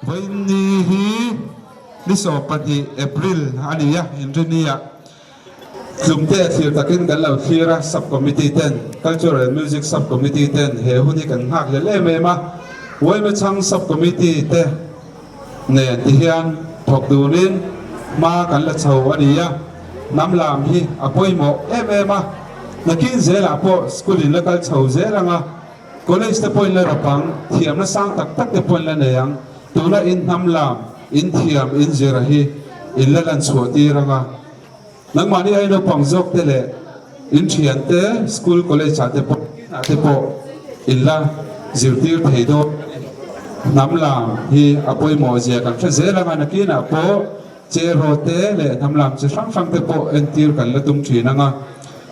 Vawiinni hi ni 12 April a ni a, Inrini-ah Tlumte thlir takin kan lo thlir a, Sub Committee ten, Cultural and Music Sub Committee ten he hun hi kan nghak hlel em em a, Uaime Chhang Sub Committee te nen ti hian thawk dunin hma kan la chho a ni a, hnam lam hi a pawimawh em em a, nakin zelah pawh school in la kal chho zel ang a, college te pawhin la rap ang, thiamna sang tak tak te pawhin la nei ang, tuna in hnam lam in thiam in zir a hi in la lan chhuah tir ang a, nangmahni ai naupang zawk te leh in thian te school college ah te pawh ah te pawh in la zirtir thei dawn a ni. Hnam lam hi a pawimawh zia kan hre zel ang a, nakinah pawh Cheraw te leh hnam lam chi hrang hrang te pawh entir kan la tum thin ang a,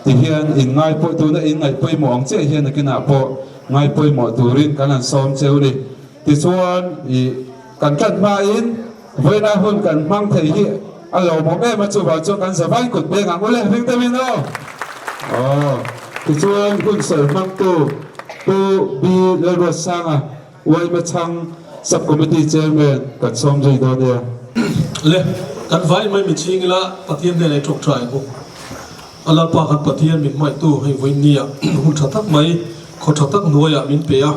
tihian in ngai pawh tuna in ngaih pawimawh ang chiah hian nakinah pawh ngai pawimawh turin kan han sawm cheu ni. Tichuan i kan tlat hmain vawiina hun kan hmang thei hi a lawmawm em a, chuvang chuan kan zavain kut beng ang ule ring deuhin aw. Aw tichuan hun sawi hmangtu Pu B Lalruatsanga Uaima chhang Sub Committee Chairman kan sawm zui dawn nia. Le, kan vai mai mi chhing ila Pathian hnenah i tawk tha em u. A Lalpa kan Pathian min hmaihtu hei vawiin nia hun tha tak mai, khaw tha tak hnuaiah min pe a,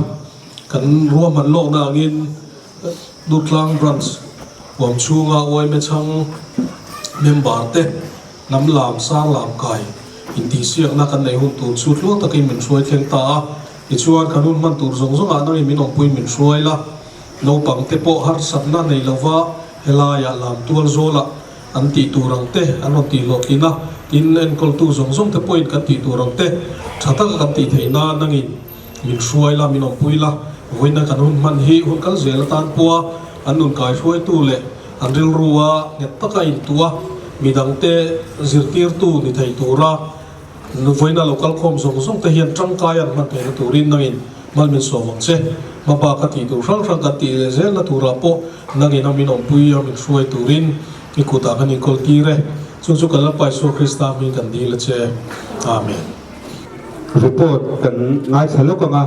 kan ruahman lawkna angin Dutlang Branch huam chhunga Uaima chhang member te hnam lam sang lam kai intihsiakna kan neih hun tur chu tluang takin min hruai thleng ta a. Tichuan, kan hun hman tur zawng zawngah nangin min awmpuiin min hruai la, naupang te pawh harsatna nei lova helaiah lam tual zawlah an tih tur ang te an rawn tih hlawhtlin a, tin enkawltu zawng zawng te pawhin kan tih tur ang te tha taka kan tih theih nan nangin min hruai la, min awmpui la, vawiina kan hun hman hi hun kal zel atan pawha an nun kaihruaitu leh an rilrua nghet taka intuah midangte zirtirtu ni thei tura Vawiina lo kal khawm zawng zawng te hian tangkai an hman theihna turin nangin mal min sawm ang che. Hmaba ka tih tur hrang hrang kan tih leh zelna turah pawh nangin a min awmpui a min hruai turin i kutah kan inkawl tir e. Chu chu kan Lalpa Isua Krista hming kan dil a che. Amen. Report kan ngaithla lawk ang a,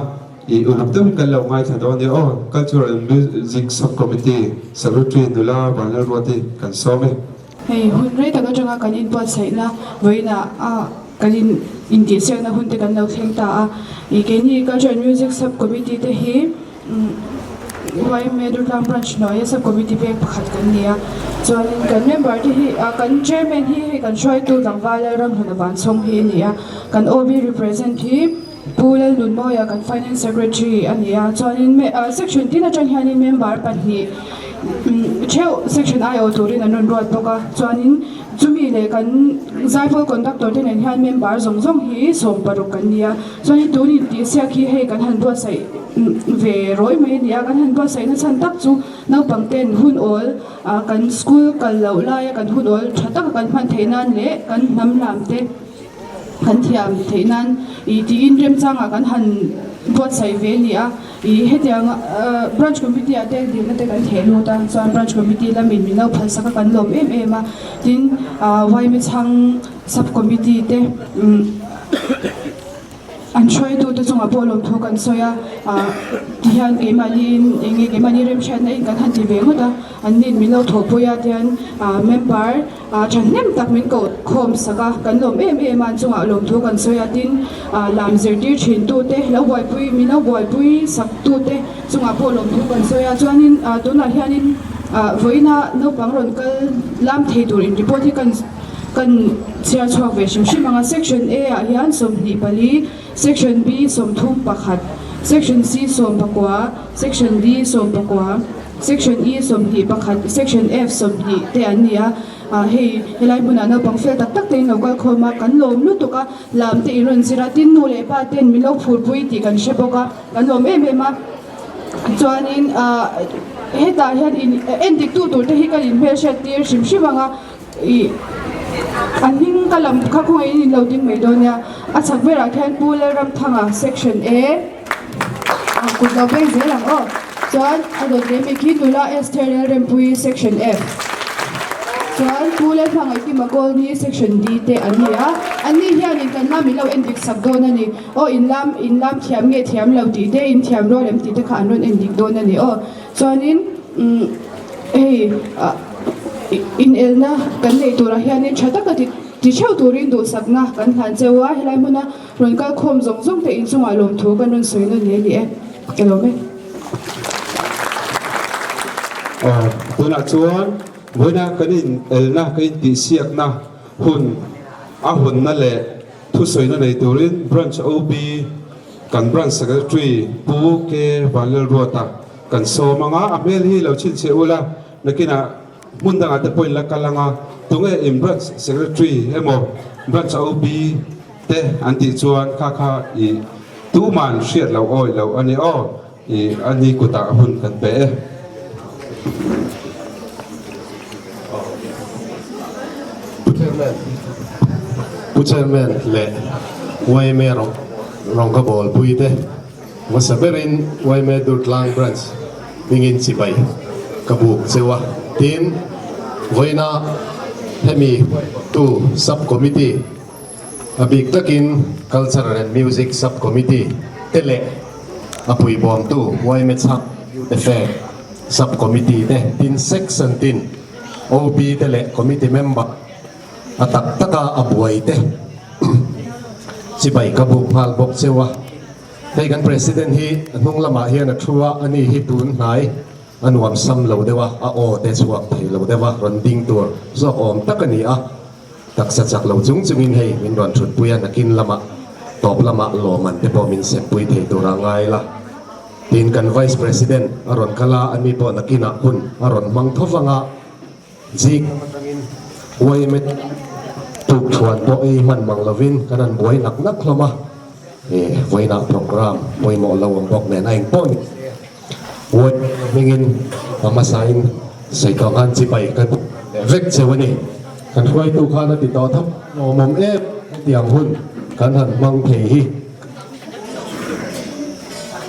i uluk deuhin kan lo ngaithla dawn nia aw. Cultural and Music Sub-Committee Secretary Nula Vanlalruati kan sawm e. Hei hun rei tak atanga kan inbuatsaihna vawiinah a kan in intihsiakna hun te kan lo thleng ta a. Ih keini Culture and Music Sub Committee te hi YMA Durtlang Branch hnuaia Sub Committee pek pakhat kan ni a. Chuanin kan member te hi ah kan Chairman hi hei kan hruaitu tlangval Lalramhluna Vanchhawng hi a ni a. Kan OB represent hi Pu Lalnunmawia kan Finance Secretary a ni a, chuanin section tin atang hianin member pahnih theuh section aiawh turin an rawn ruat bawk a, chuanin chumi leh kan Zaipawl conductor te nen hian member zawng zawng hi 16 kan ni a, chuanin tun intihsiak hi hei kan han buatsaih ve rawi mai a ni a, kan han buatsaihna chhan tak chu naupang ten hun awl kan school kal loh laia kan hun awl tha taka kan hman theih nan leh kan hnam lam te. Kan thiam theih nan ih tiin remchangah kan han buatsaih ve a ni a, ih hetiang branch committee ah te dilna te kan theh lut a, chuan branch committee lamin min lo phalsak a kan lawm em em a, tin Yma chhang sub committee te an hruaitute chungah pawh lawmthu kan sawi a, tihian keimahniin eng nge keimahni remhriatna in kan han ti ve ngawt a, an nin min lo thawhpui a tihian member. Thahnem tak min koh khawm sak a, kan lawm em em a, an chungah lawmthu kan sawi a, tin lam zirtir thin tute lo buaipui min lo buaipui sak tute chungah pawh lawmthu kan sawi a, chuanin tunah hianin vawiina naupang rawn kal lam thei tur in report hi kan kan chhiar chhuak ve hrim hrim ang a, section A ah hian 24, section B 31, section C 19, section D 19. Section E 21, Section F 20 te an ni a, ah hei helai hmunah naupang fel tak tak te in lo kal khawm a, kan lawm lutuk a, lam te in rawn zir a, tin nu leh pa ten min lo phurpui tih kan hre bawk a, kan lawm em em a, chuanin ah hetah hian in endik tu tur te hi kan inhmelhriat tir hrim hrim ang a, ih a hming ka lam kha khawngaih in in lo ding mai dawn nia, a chhak berah khian Pu Lalramthanga Section A. Ah kut lo beng zel ang aw. Chuan a dawt leh mi khi nula Esther Lalrempuii section F. Chuan Pu Lalhmangaih Kima Kawlni section D te an ni a. An ni hianin kan lam in lo en dik sak dawn a ni. Aw in lam in lam thiam nge thiam lo tih te in thiam rual em tih te kha an rawn en dik dawn a ni aw. Chuanin. Hei inelna kan neih turah hianin tha taka ti ti theuh turin duhsakna kan hlan cheu a, helai hmuna rawn kal khawm zawng zawng te inchungah lawmthu kan rawn sawi nawn leh ni e. Ka lawm e. Aw, tunah chuan vawiina kan inelna, kan intihsiakna hun a hawnna leh thusawina nei turin Branch OB kan Branch Secretary Pu K Vanlalruata Kan sawm anga a hmel hi lo chhinchhiah ula, nakinah hmun dangah te pawhin la kal anga tunge in branch secretary emaw branch OB te an tih chuan kha kha i tuman hriat loh awih loh a ni aw, i a ni kutah hun kan pe e. Pu Chairman, Pu Chairman leh yma rawng ka bawl pui te. Hmasa berin yma Durtlang Branch hmingin chibai ka buk cheu a, tin vawiina hemi tu Sub Committee a bik takin Cultural and Music Sub Committee te leh a puibawmtu yma Chhak Youth Affair Sub Committee te tin Section tin OB te leh Committee Member a tak taka a buai te chibai ka buk nghal bawk cheu a. Hei kan President hi a hnung lamah hian a thu a, ani hi tun hnai a nuam sam lo deuh a, a aw te chhuak thei lo deuh a, rawn ding tur zawk awm tak a ni a, taksa chak lo chung chungin hei min rawn thutpui a, nakin lamah tawp lamah lawman te pawh min sempui thei tur a ngai la. Tin kan Vice President a rawn kal a, ani pawh nakinah hun a rawn hmang tho vang a. Zik atangin yma tuk thuan pawh ei hman mang lovin kan han buai nak nak hlawm a, he vawiinah program pawimawh lo awm bawk nen a engpawh ni se yma hmingin a hmasain sawi tawh khan chibai ka duh leh vek cheu a ni. Kan hruaitu khan a ti tawh thap lawmawm em hetiang hun kan han hmang thei hi.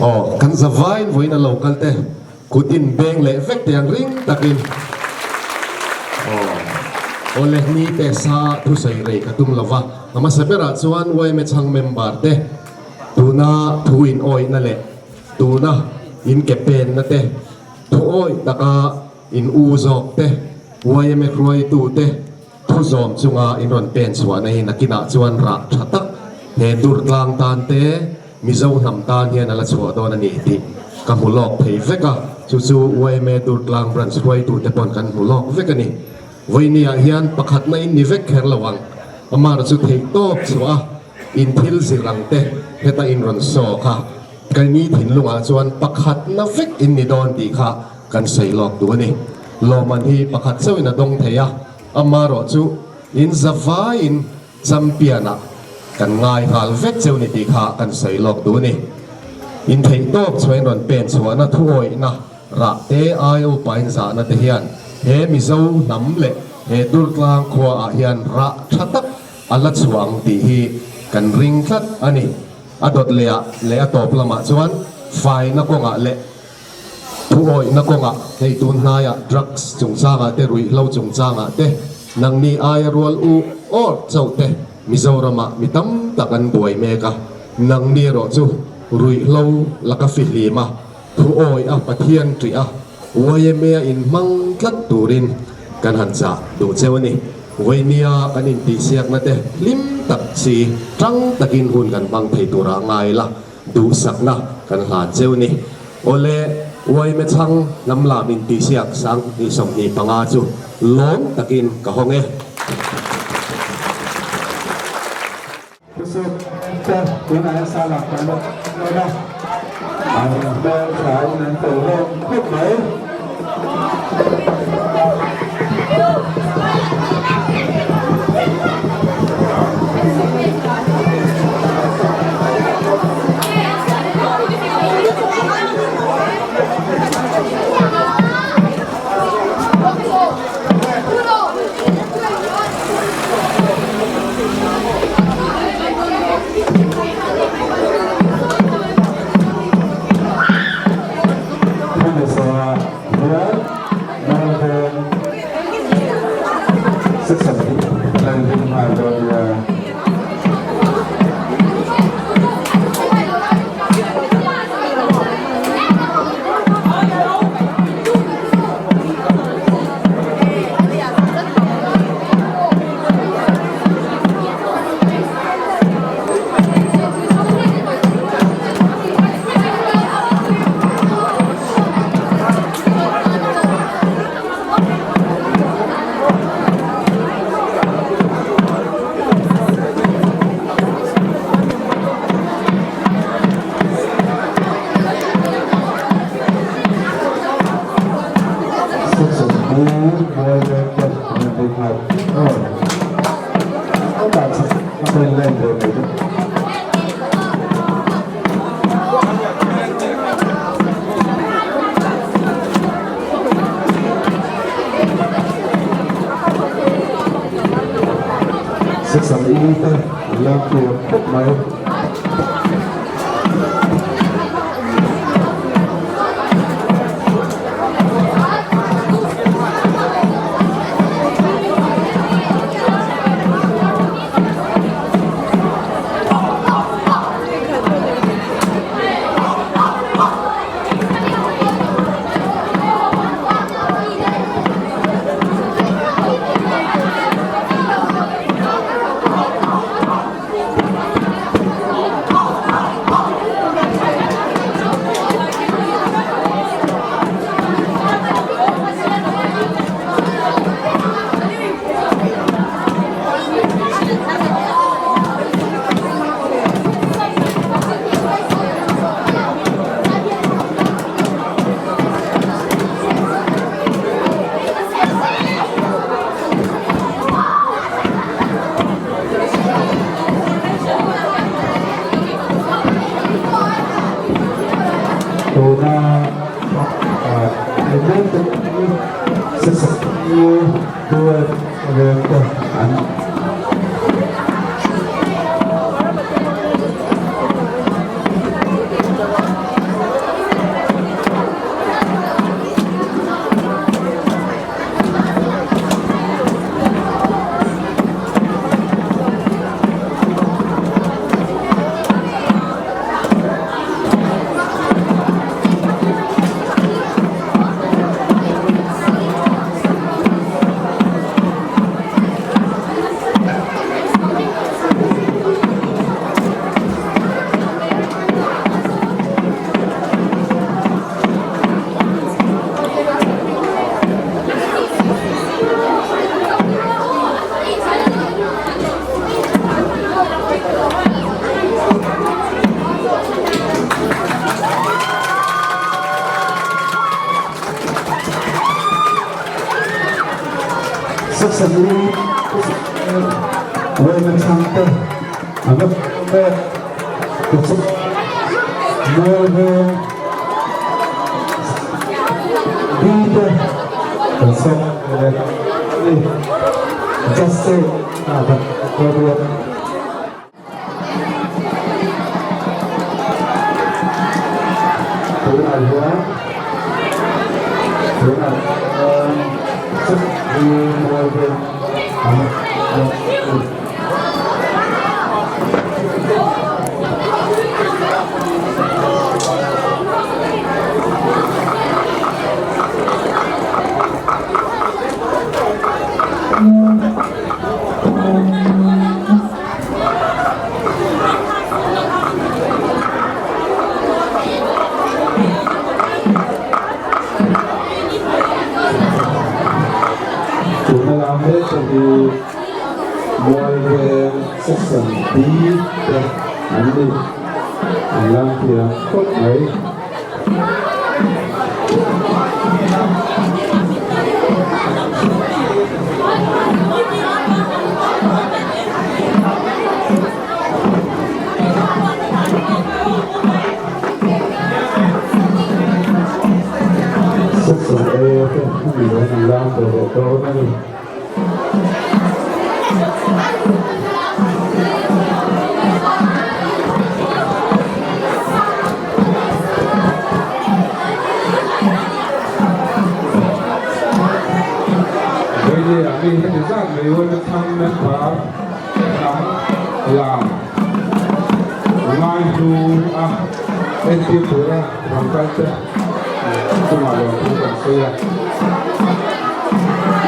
Aw kan zavain vawiin a lo kal te. Kut in beng leh vek te ang ring takin aw awle ni te sa thusawi rei ka tum lova, a hmasa berah chuan yma chhang member te tuna thu in awihna leh tuna in ke penna te thu awih taka in u zawk te yma hruaitu te thu zawm chunga in rawn pen chhuahna hi nakinah chuan rah tha tak he dur tlang tan te Mizo hnam tan hian a la chhuah dawn a ni tih ka hmu lawk thei vek a, chu chu yma Durtlang Branch hruaitute pawn kan hmu lawk vek a ni. Vawinia hian pakhatna in ni vek kher lo ang, amar chu theih tawp chhuah a, in thil zir ang te heta in rawn saw kha keini thinlungah chuan pakhatna vek in ni dawn tih kha kan sawi lawk duh a ni. Lawmman hi pakhat chauhin a dawng thei a, amarawh chu in zavaiin Champion-ah kan ngai nghal vek cheu ni tih kha kan sawi lawk duh a ni. Intheih tawp chhuain rawn pen chhuahna thuawihna rah te ai upain zahna te hian he Mizo hnam leh he Durtlang khuaah hian rah tha tak a la chhuah ang tih hi kan ring tlat a ni. A dawt lehah leh a tawp lamah chuan faina kawngah leh Thuawihna kawngah hei tun hnaiah drugs chungchangah te ruihhlo chungchangah te nangni aia rual u awr chauh te Mizoramah mi tam tak an buai mek a, nangni erawh chu ruihhlo laka fihlim a, thuawih a Pathian ṭih a yma a inhmang tlat turin kan han chah duh cheu a ni. Vawinia kan intihsiakna te hlim tak si ṭang takin hun kan hmang thei turah ngai la. Duhsakna kan hlan cheu ni. Awle, yma chhang lam lam intihsiak 2025 chu lawm takin ka hawng e. Thusuk te tunah hian sa lak kan la dawn a, an hmeltha in an fel hlawm khawp mai. Hemi zawhah hian Melbourne. te an lam thiam khawp mai. Tuna an Section Women Changte an va mek Mualveng B te kan sawm leh a ni. Justice ah kan graduate. Tunah hian tunah hian Chukbu Mualveng an awm a ni. Tuna lam mek te hi Mualveng Section B te an ni. An lam thiam khawp mai. Section A te hemi hian an lam ve leh dawn a ni. Vawinia mi heti zat mai uaina thang member hnam lam ngaihlu a entir tura rawn kal te chungah lawmthu kan sawi a,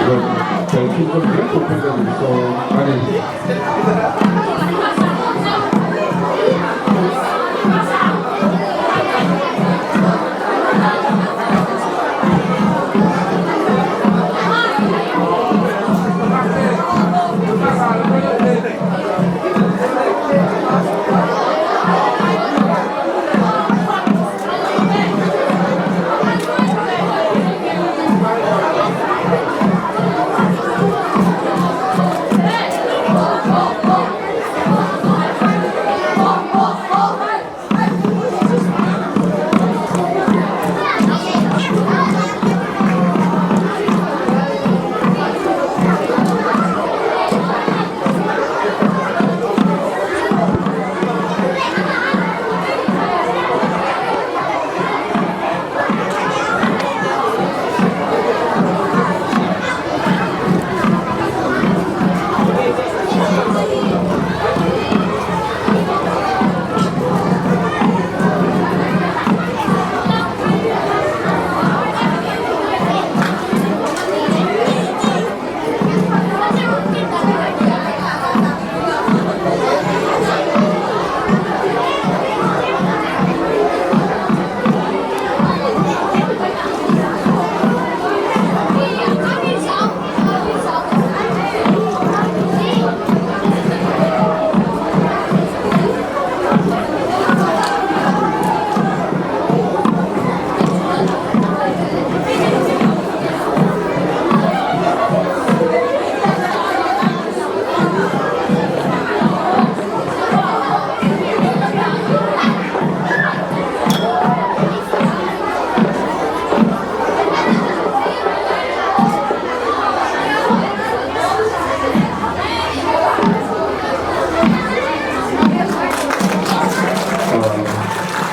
rawn tel chhunzawm zel tur khan kan insawm a ni.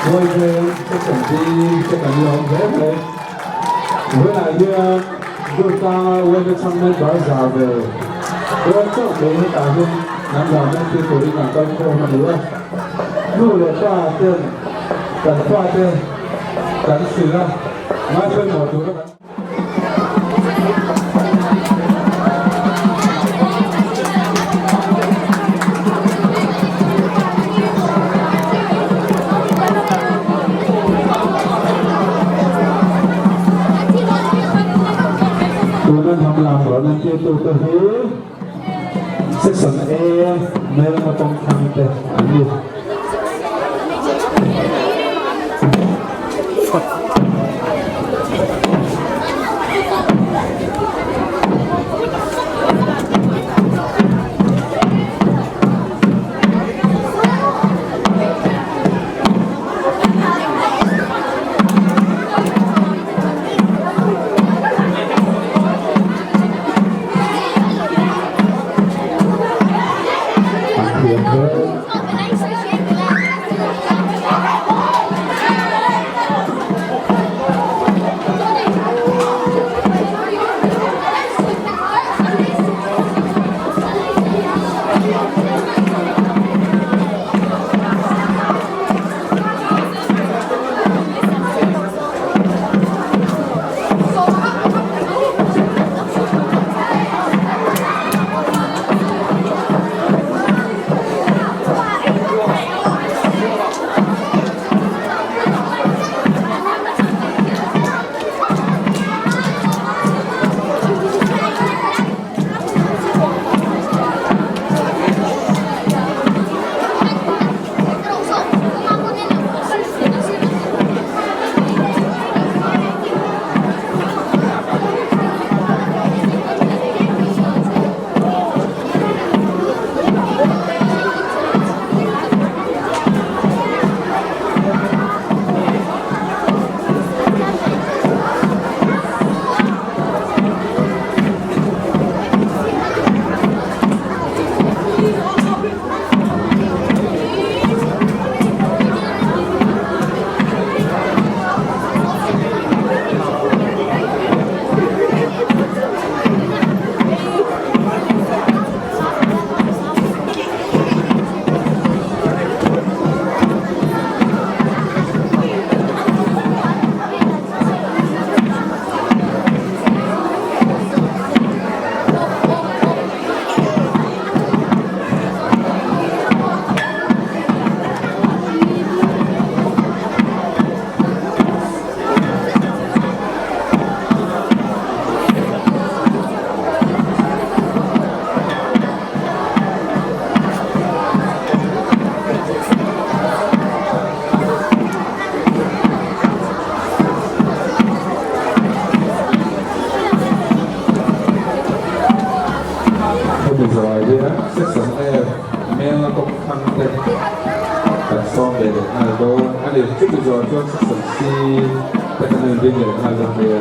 Vawiveng Section B te kan lawm hle mai. Vawiinah hian Durtlanga Uaime chhang member za ve dawn chauh mai hetah hian hnam lam entir turin an kal khawm a ni a. Nu leh pa ten kan fate kan hrilh a, ngaipawimawh tura kan. Tuna hnam lam rawn entirtute hi Section A Melna kawngthlang te an ni. An thiam hle. Hemi zawhah hian Section F Mel kawngthlang te kan sawm ve leh nghal dawn a ni. Chumi zawhah chuan Section C te kan inring leh nghal dawn nia.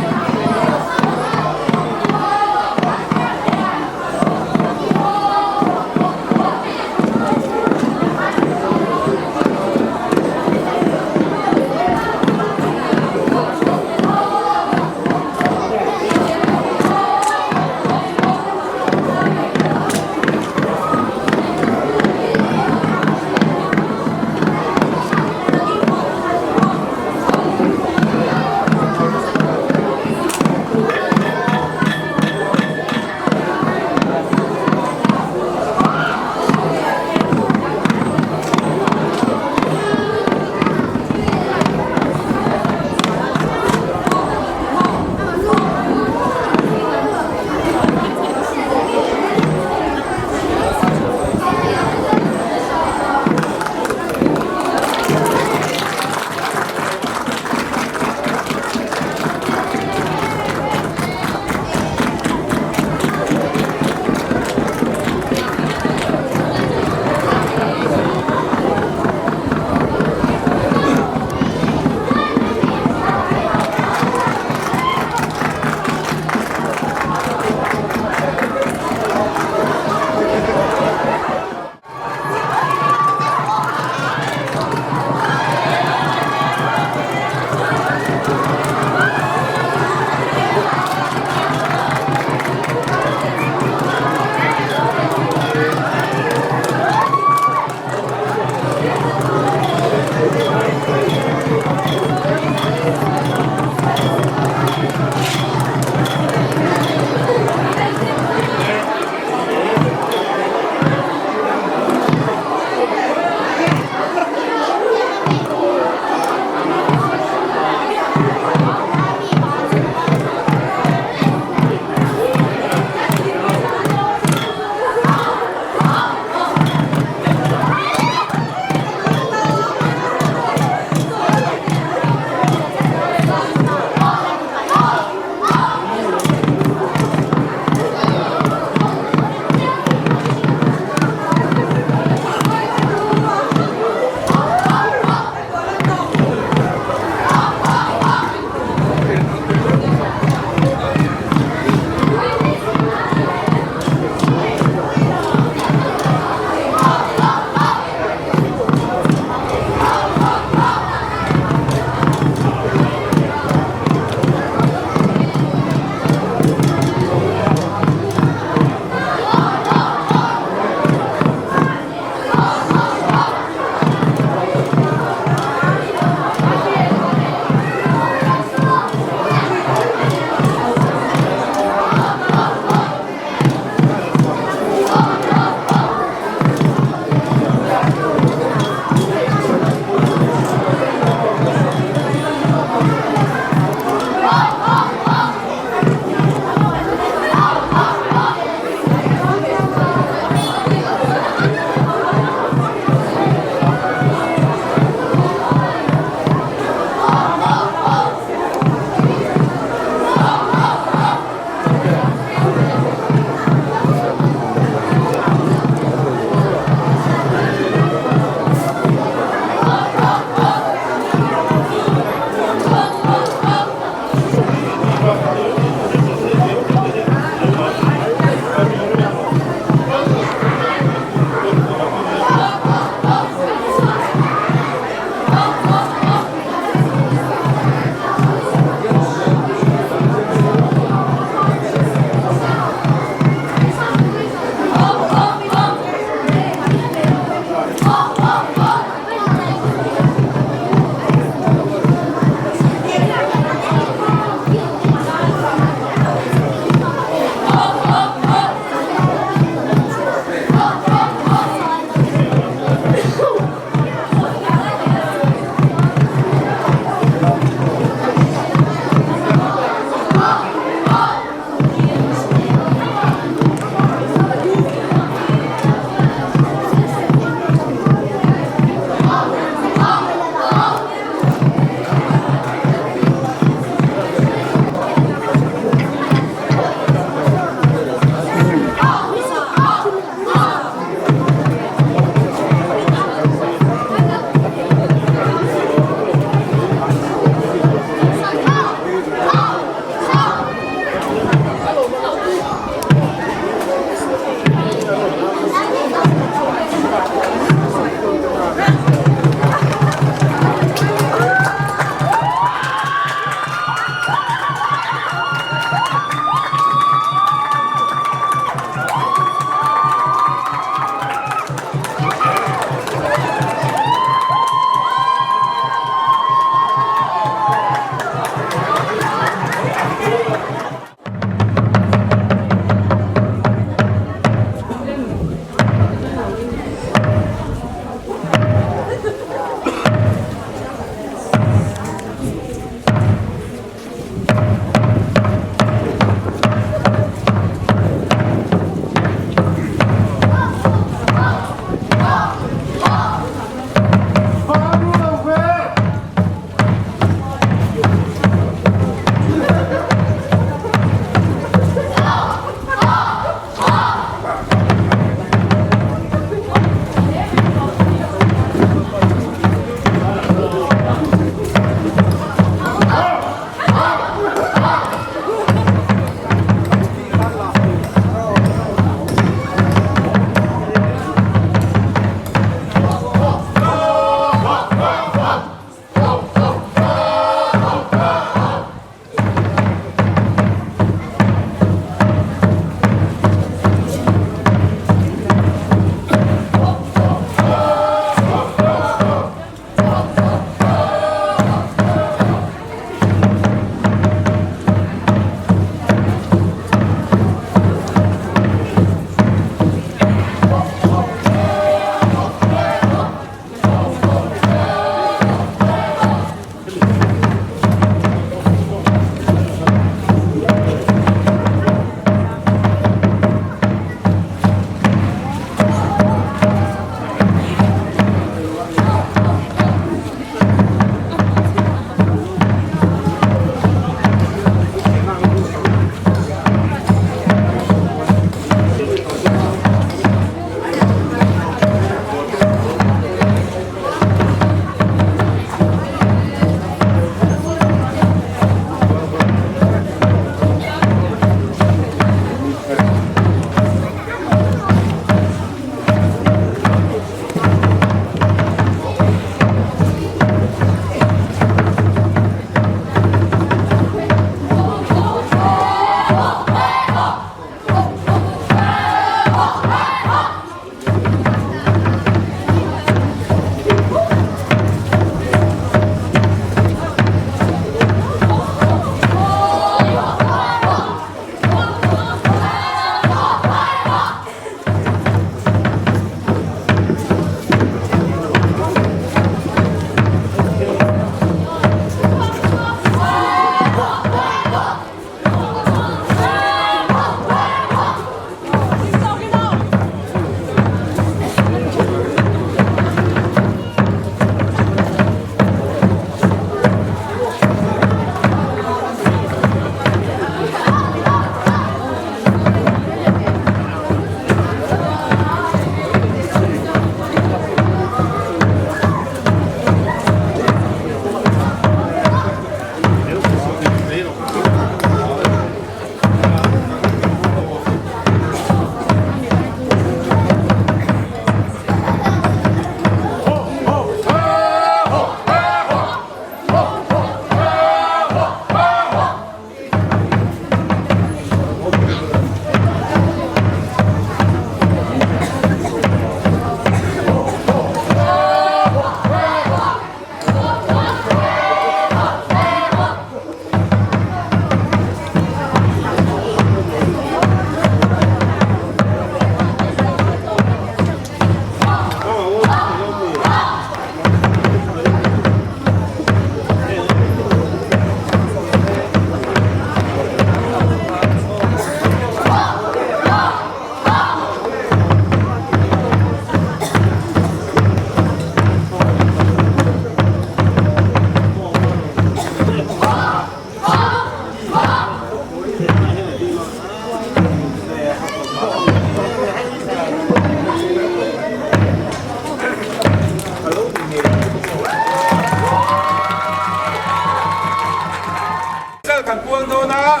kan puang dawn a,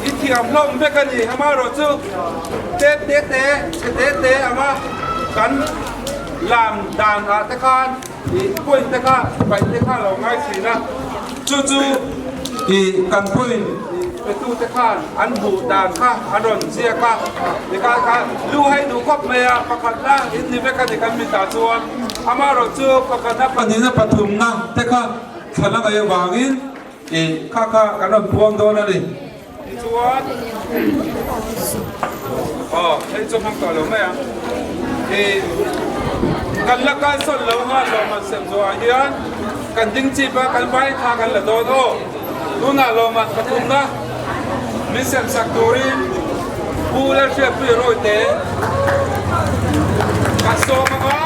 i thiam hlawm vek a ni. Amaherawhchu te te te chhe te te anga kan lam dan ah te khan ih point te kha paih te kha lo ngai thin a, chu chu ih kan point petu te khan an hmuh dan kha an rawn ziak a, tikhan kha lu hei duh khawp mai a, pakhatna in ni vek a ni kan mitah chuan amaherawhchu pakhatna pahnihna pathumna te kha thlan a ngaih avangin ih kha kha kan rawn puang dawn a ni. Tichuan, aw hei chu hmang tawh lo mai ang. Ih kan la kalsawn lo nga lawmman sem zawhah hian kan ding chip a, kan vai thla kan la dawn aw. Tunah lawmman pathumna min sem sak turin Pu Lalhriatpuia Rawite kan sawm ang a,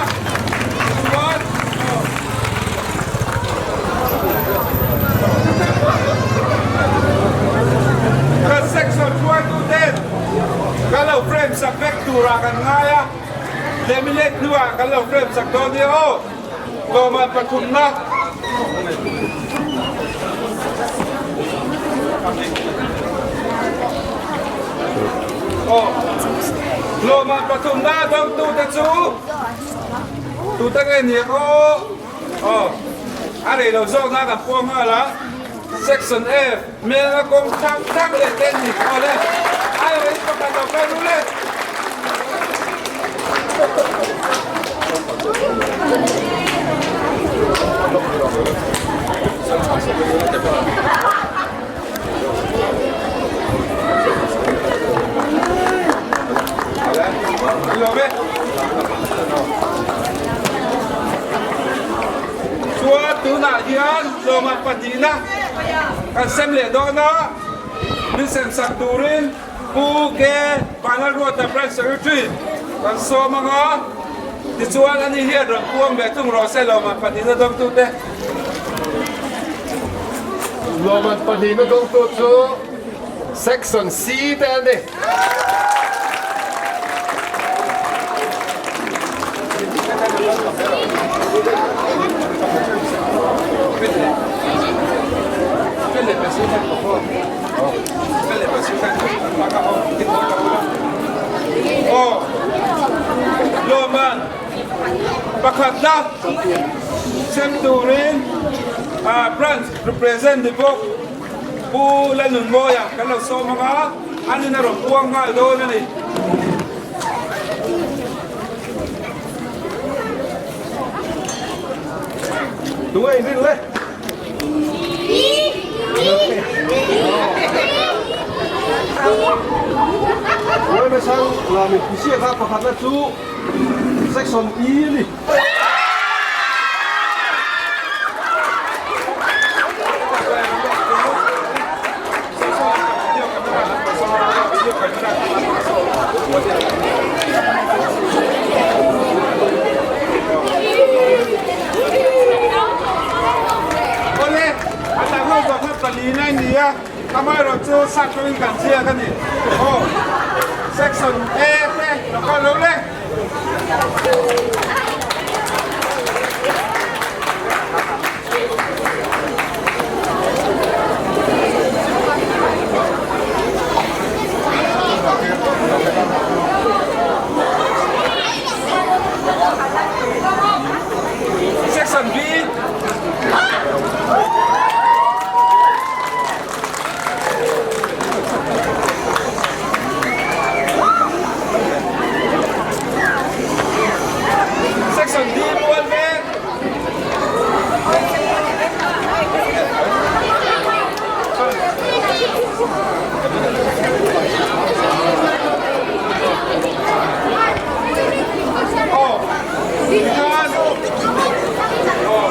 tichuan aw. Kan section hruaituten kan lo frame sak vek turah kan ngai a, laminate hnuah kan lo frame sak dawn nia aw. Lawmman pathumna. Aw. Lawmman pathumna dawngtute chu tute nge ni ang aw? Aw, a rei lo zawk na kan puang nghal a, Section F, Melna kawng thlang thlang leh te ni aw le, ai rei pakhat lo kal ru le. Chuan tunah hian tlawmah pahnihna kan sem leh dawn a, min sem sak turin Pu K. Vanlalruata Branch Secretary kan sawm ang a, tichuan ani hian rawn puang ve thung rawh se lawmah pahnihna dawngtute. Lawmah pahnihna dawngtu chu Section C te a ni. Lawman pakhatna sem turin branch represent ni bawk Pu Lalnunmawia kan lo sawm ang a, an in a rawn puang nghal dawn a ni. Section E a ni. Awle, a dang ho zawng kha palina a ni a, amaherawhchu sap tawngin kan ziak a ni. Aw, section A te lo kal lo le. Section B. Section D mual veng. Aw, tikhan. Aw,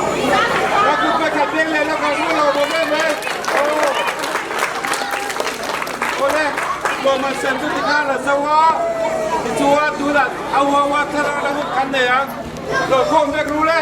ka kut pakhat beng leh la kha ru lo bawk em e. Aw. Awle, lawmman sem chu tikhan a zo a, tichuan tunah a huaua thlalak la hun kan nei ang. Lo khawm vek ru le.